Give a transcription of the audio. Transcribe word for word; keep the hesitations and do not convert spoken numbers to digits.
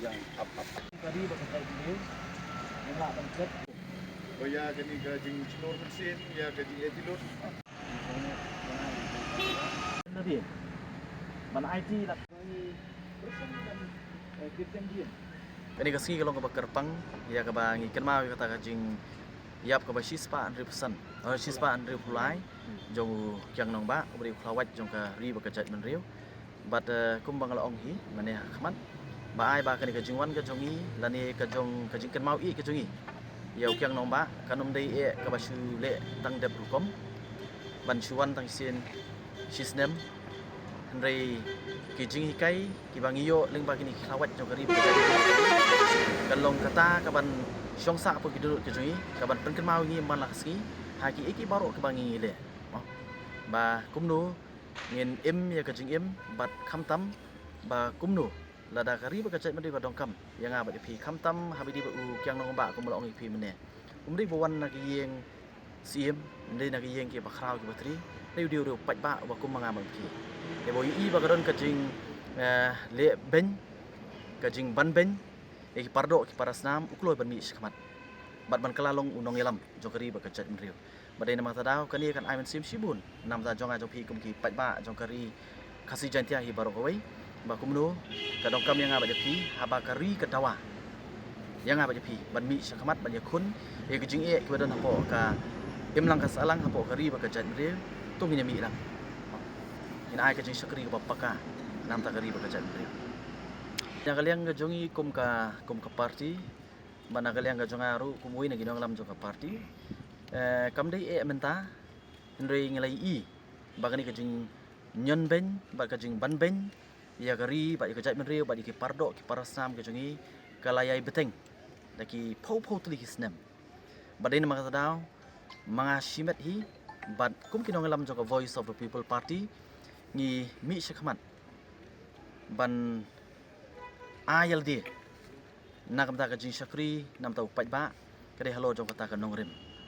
Ka ri ba ka jait bynriew, ïa nga ban klet. Ba ïa kane ka jingjynjar mynsiem, ïa ka jingeh ti lut. Ban ai ti la. Kane ka sngi ka long kaba kyrpang ïa kaba ngi kynmaw ïa kata ka jingïap kaba shispah hynriewphew san, eh, shispah hynriewphew lai jong u Kiang Nangbah, u briew u khlawait jong ka ri bad ka jaitbynriew. Bad, eh, kumba nga la ong hi mynne ha khmat, ba ai ba kane ka jingwan ka jong ngi lane ka jong, ka jingkynmaw ïa ka jong ngi ïa u Kiang Nangbah kan ym dei eh kaba shu leh tang dep rukom, ban shu wan tang shisien shisnem. Hynrei ki jinghikai kiba ngi ïoh lyngba kine ki khlawait jong ka ri bad ka jaitbynriew kan long kata kaban shong sah hapoh ki dohnud ka jong ngi, kaban pynkynmaw ïa ngi man la ka sngi ha kiei kiei baroh kiba ngi leh. Ba kumno ngin im ïa ka jingim, bad khamtam ba kumno lada ka ri bad ka jaitbynriew ka donkam ïa nga bad ïa phi, khamtam haba ïadei bad u Kiang Nangbah kumba la ong ïa phi mynne. Um dei ba wan na ka ïing syiem, um dei na ka ïing kiba khraw kiba tri, dei u dei u paidbah uba kum ma nga ma phi. Ïa ba u ïohi ba ka don ka jing, eh, leh beiñ, ka jingban beiñ ïa ki paradoh ki parasnam, u kloi ban mih shakhmat bad ban kylla long u nongïalam jong ka ri bad ka jaitbynriew. Bad dei namar kata daw kane kan ai mynsiem shibun na ka bynta jong nga jong phi kum ki paidbah jong ka ri Khasi Jaiñtia hi baroh kawei, ba kumno ka donkam ïa nga bad ïa phi haba ka ri ka dawa ïa nga bad ïa phi ban mih shakhmat ban ïakhun ïa ki jingeh kiba don hapoh ka imlang ka sahlang, hapoh ka ri bad ka jaitbynriew. To ngin ïa mih lang, ngin ai ka jingshakri kaba paka na ka bynta ka ri bad ka jaitbynriew. Na ka liang ka jong ngi kum ka, kum ka party, bad na ka liang ka jong nga ruh kum uwei na ki nongïalam jong ka party, eh, kam dei eh mynta, hynrei ngi la ïohi ba kane ka jingñion beiñ bad ka jingban beiñ ïa ka ri bad ïa ka jaitbynriew bad ïa ki paradoh ki parasnam ka jong ngi ka la ïai bteng da ki phew phew tylli ki snem. Bad dei namar kata daw ma nga shimet hi bad kum ki nongïalam jong ka Voice of the People Party, ngi mih shakhmat ban ai ïalade na ka bynta ka jingshakri na ka bynta u paidbah, ka dei halor jong kata ka nongrim.